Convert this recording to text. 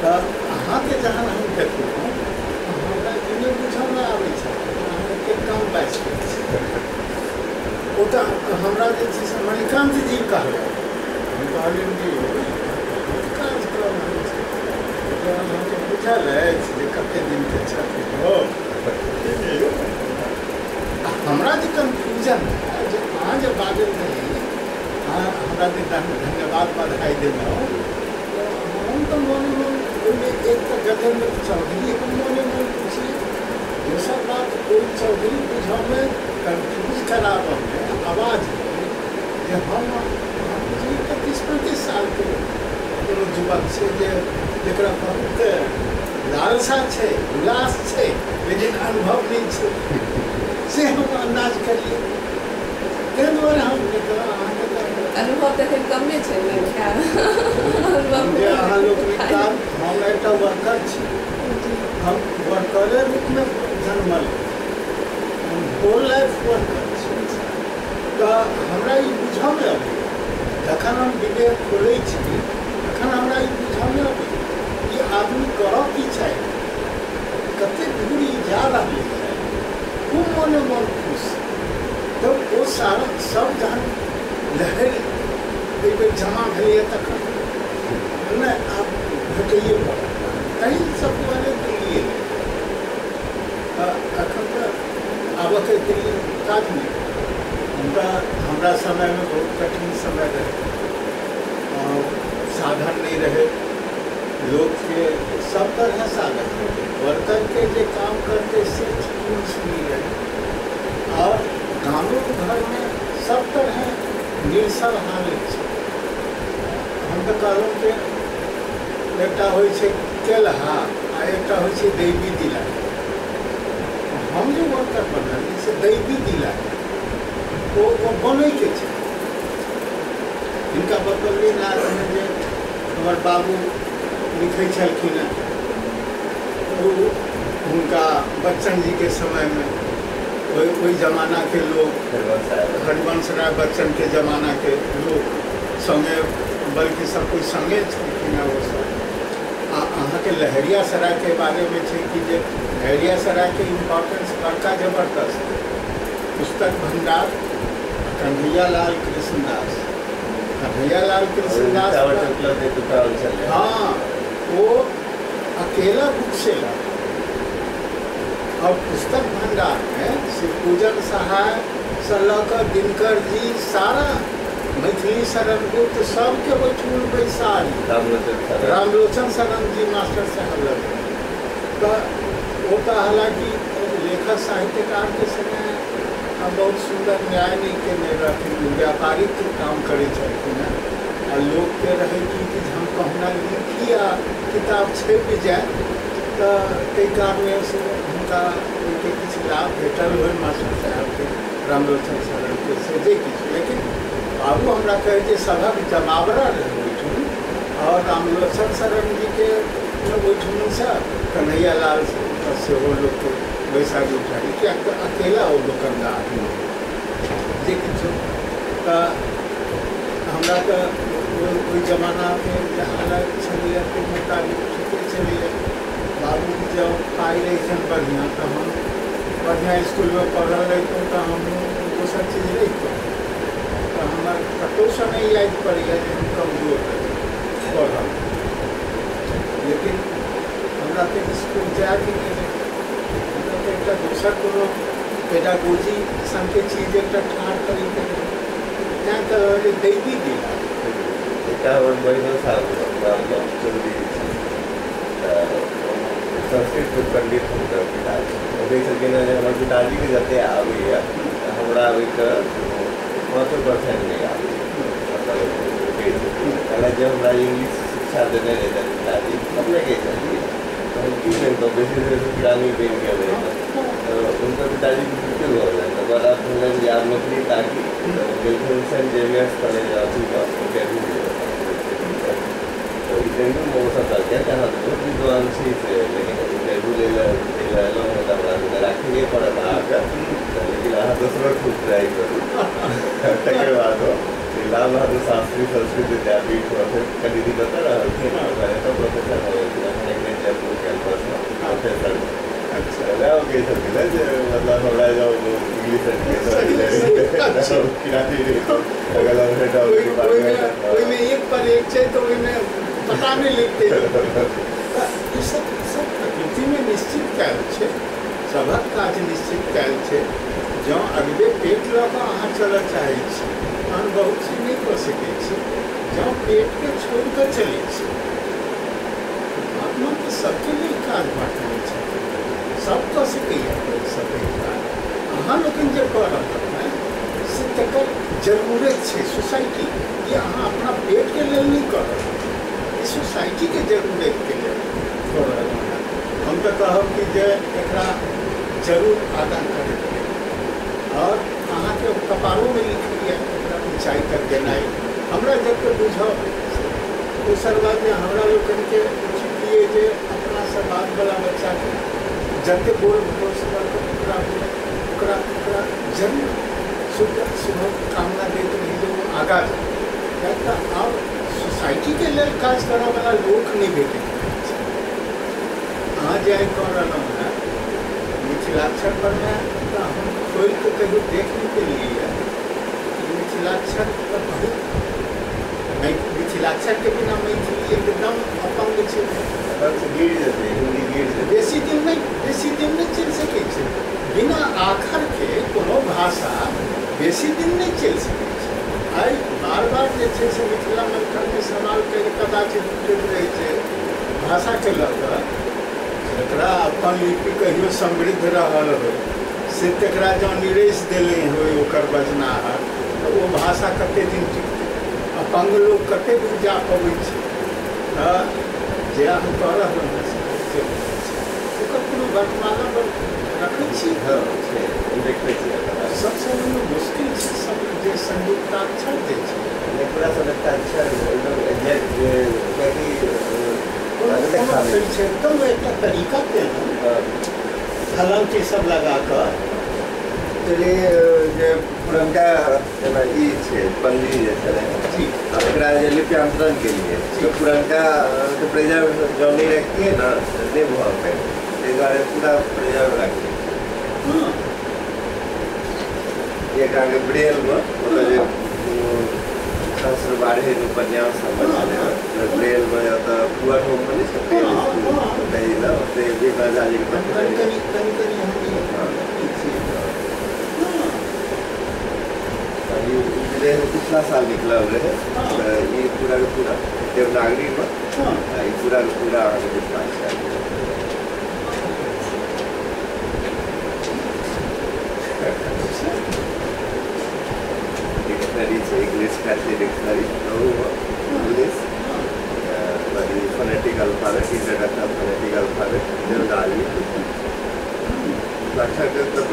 तऽ अहाँके जहन हम देखलहुँ हमरा ई नहि बुझऽमे आबै छै अहाँ एतेक कम बाजि छी। ओ तऽ हमरा जे छै से मणिकान्त जी कहलक, हम कहलियनि जे बहुत काज कऽ रहल छै, अहाँके बुझल अछि जे कतेक दिनके छथिन हो। हमरा जे कन्फ्यूजन है जे अहाँ जे बाजल रही, अहाँ हमरा जे धन्यवाद बधाई देलहुँ, हम तऽ मोने मोन ओहिमे एक तऽ गजेन्द्र चौधरी हम मोने मोन पूछी, दोसर बात ओहि चौधरी बुझऽमे कन्फ्यूज कराबऽमे आवाज जे हम बुझली तऽ 30-35 सालके कोनो युवक छै जे जकरा बहुत लालसा छै, उल्लास छै, लेकिन अनुभव नहि छै, से हम अन्दाज करिए। ताहि दुआरे हम अहाँके अनुभव तऽ कमे छै ने। जे अहाँ लोकनिक काम, हम एकटा वर्कर छी, हम वर्करे रूपमे जन्मल, हम होल लाइफ वर्कर छी। तऽ हमरा ई बुझऽमे अबैए जखन हम विवेक खोलै छी तखन हमरा ई बुझऽमे अबैए कि आदमी करऽ की चाही, कतेक दूर ई जा रहलै है, खूब मोने मोन खुश। तऽ ओ सारा सब जहन लहरि एहि बेर जमा भेलैए तखन नहि आब भेटैए पड़त, ताहि सब दुआरे दिल्ली एलै। एखन तऽ आबऽके दिल्ली काज नहि। हमरा समयमे बहुत कठिन समय रहै, साधन नहि रहै, लोकके सब तरह साधन रहै, वर्करके जे काम करतै से टूल्स नहि रहै, आओर गामो घरमे सब तरह निर्सर हालत छै। हम तऽ कहलहुँ कि एकटा होइ छै केलहा आ एकटा होइ छै दैवी दिला। हम जे वर्कर बनल से दैवी दिला ओ बनैके छै। हिनका बतौलियै ने जे हमर बाबू लिखै छलखिन हेँ, ओ हुनका बच्चन जीके समयमे ओहि जमानाके लोक, हरिवंश राय बच्चनके जमानाके लोक सङ्गे, बल्कि सब कोइ सङ्गे छलखिन हेँ ओसभ। आ अहाँके लहेरियासरायके बारेमे छै कि जे लहेरियासरायके इम्पोर्टेंस बड़का जबरदस्त। पुस्तक भंडार कन्हैया लाल कृष्णदास, कन्हैया लाल कृष्णदास हाँ, वो अकेला बुक सेलर। और पुस्तक भंडार में शिव पूजन सहाय से लऽ कऽ दिनकर जी सारा मैथिली शरण गुप्त सबके ओहिठुन बैसारी, रामलोचन शरण जी मास्टर साहब लग। तऽ ओ तऽ हालाँकि लेखक साहित्यकारके समय बहुत सुन्दर न्याय नहि केने रहथिन, व्यापारिक काम करै छलखिन हेँ। आ लोकके रहै कि हम कहुना लिखी आ किताब छपि जाय, तऽ ताहि कारणे से हुनका ओहिके किछु लाभ भेटल होइ मास्टर साहबके, रामलोचन शरणके, से जे किछु। लेकिन बाबू हमरा कहै जे सभक जमावड़ा रहै ओहिठुन, और रामलोचन शरण जीके ओहिठुनसँ कन्हैया लाल सेहो लोकके बैसारी उठारी, किएक तऽ अकेला ओ दोकानदार जे किछु। तऽ हमरा तऽ ओहि जमानाके जे हालत छलैए ताहि मोताबिक ठीके छलैए। बाबूके जब पाइ रहितनि बढ़िआँ तऽ हम बढ़िआँ इसकुलमे पढ़ल रहितहुँ तऽ हमहूँ दोसर चीज रहितहुँ। तऽ हमर कतहुसँ नहि याद पड़ैए जे हम कमजोर रही पढ़ल, लेकिन हमरा तऽ इसकुल जायके नहि रहै। हमरा तऽ एकटा दोसर कोनो पेडागोजी सनके चीज एकटा ठाढ़ करैके रहै, तैँ कहलहुँ जे दैवी दिला। एकटा हमर बहिनो साहब चौधरी संस्कृत पंडित हुनकर पिताजी, ओ कहै छलखिन हेँ जे हमर पिताजीके जतेक आबैए हमरा ओहिके 5% नहि आबैए। मतलब कहै छलखिन कहलथि जे हमरा इंग्लिश शिक्षा देने रहै पिताजी, अपने कहै छलखिन तऽ हम की बनितहुँ, बेसीसँ बेसी किरानी बनि गेल रहितहुँ। तऽ हुनकर पिताजीके मृत्यु भऽ गेलनि, तकर बाद आब भेलनि जे आब नौकरी ताकी, तऽ गेलखिन सेंट जेवियर्स कॉलेज अथीमे इंटरव्यू देबै। तऽ इंटरव्यूमे ओसभ कहलकै जे अहाँ तऽ बहुत विद्वान छी से, लेकिन इंटरव्यू लै लए एलहुँ हँ तऽ हमरा सबके राखैए पड़त अहाँके, लेकिन अहाँ दोसरो ठाम ट्राइ करू। तकर बाद लाल बहादुर शास्त्री संस्कृत विद्यापीठ फेर कनि दिन ओतऽ रहलखिन, ओकर एतऽ प्रोफेसर भऽ गेलखिन। कहै छलखिन जे मतलब हमरा जब इंग्लिश ओहिमे एक पर एक छै तऽ ओहिमे पता नहि लिखते। ई सब सब प्रकृतिमे निश्चित कयल छै, सभक काज निश्चित कयल छै। जँ अगबे पेट लऽ कऽ अहाँ चलऽ चाहै छी तहन बहुत चीज नहि कऽ सकै छी। जँ पेटके छोड़ि कऽ चलै छी, परमात्मा तऽ सबके लेल काज बाँटने छथिन, सब कऽ सकैए सकै काज। अहाँ लोकनि जे कऽ रहल हैं से तकर जरूरत छै सोसाइटी, कि अहाँ अपना पेटके लेल नहि कऽ रहल, ई सोसाइटीके जरूरतके लेल कऽ रहल हैं। हम तऽ कहब कि जे एकरा जरूर आगाँ करैके और अहाँके कपारोमे लिखैए एकरा ऊँचाइ तक गेनाइ। हमरा जबके बुझब दोसर बात जे हमरा लोकनिके उचित ये जे अपनासँ बादवला बच्चाके जतेक बोल भरोस ओकरा ओकरा ओकरा जरूर शुभ शुभकामना दैत रही जे ओ आगाँ जाय। किएक तऽ आब सोसाइटीके लेल काज करऽवला लोक नहि भेटैत रहै छै। अहाँ जे आइ कऽ रहलहुँ हेँ मिथिलाक्षर परमे, तऽ हम खोलि कऽ कहियो देख नहि पेलियै। मिथिलाक्षर तऽ बहुत, मिथिलाक्षरके बिना मैथिली एकदम अपंग छै, गिर जेतै, हिंदी गिर जेतै, बेसी दिन नहि, बेसी दिन नहि चलि सकै छै। बिना आखरके कोनो भाषा बेसी दिन नहि चलि सकै छै। आइ बार बार जे छै से मिथिला मंथनमे सवाल करि कदाचित उठैत रहै छै भाषाके लऽ कऽ, जकरा अपन लिपि कहियो समृद्ध रहल होइ से तकरा जँ निरसि देले होइ ओकर बजनाहर, तऽ ओ भाषा कतेक दिन टिकतै? अपंग लोक कतेक दूर जा पबै छै? तऽ जे अहाँ कऽ रहलहुँ हेँ से छै, ओकर कोनो वर्णमाला रखै छी? हँ छै, देखै छियै। सबसँ ओहिमे मुश्किल छै सब जे संयुक्ताक्षर जे छै, पूरा संयुक्ताक्षर एकदम एग्जैक्ट जे कियाकि छै एकदम एकटा तरीका के हलंकी सब लगा कऽ जे पुरनका जेना ई छै पंजी जे छलै जी, एकरा जे लिप्यांतरण के लिए तऽ पुरनका प्रिजर्व जँ नहि रखतियै ने तऽ नहि भऽ पाबै, ताहि दुआरे पूरा प्रिजर्व राखियै। एक अहाँके ब्रेलमे ओतऽ जे सहस्र बारह उपन्यास सब छलै हँ ब्रेलमे, ओतऽ पुअर होममे नहि छै ब्रेल स्कूल ओतऽ ओतऽ विमल झा जीके पिछला साल निकलल रहै तऽ ई पूरा के पूरा देवनागरीमे, ई पूरा के पूरा अहाँके मिथिलाक्षर। डिक्शनरी छै English Maithili dictionary, English phonetic alphabet, international phonetic alphabet, Devanagari. मिथिलाक्षरके तऽ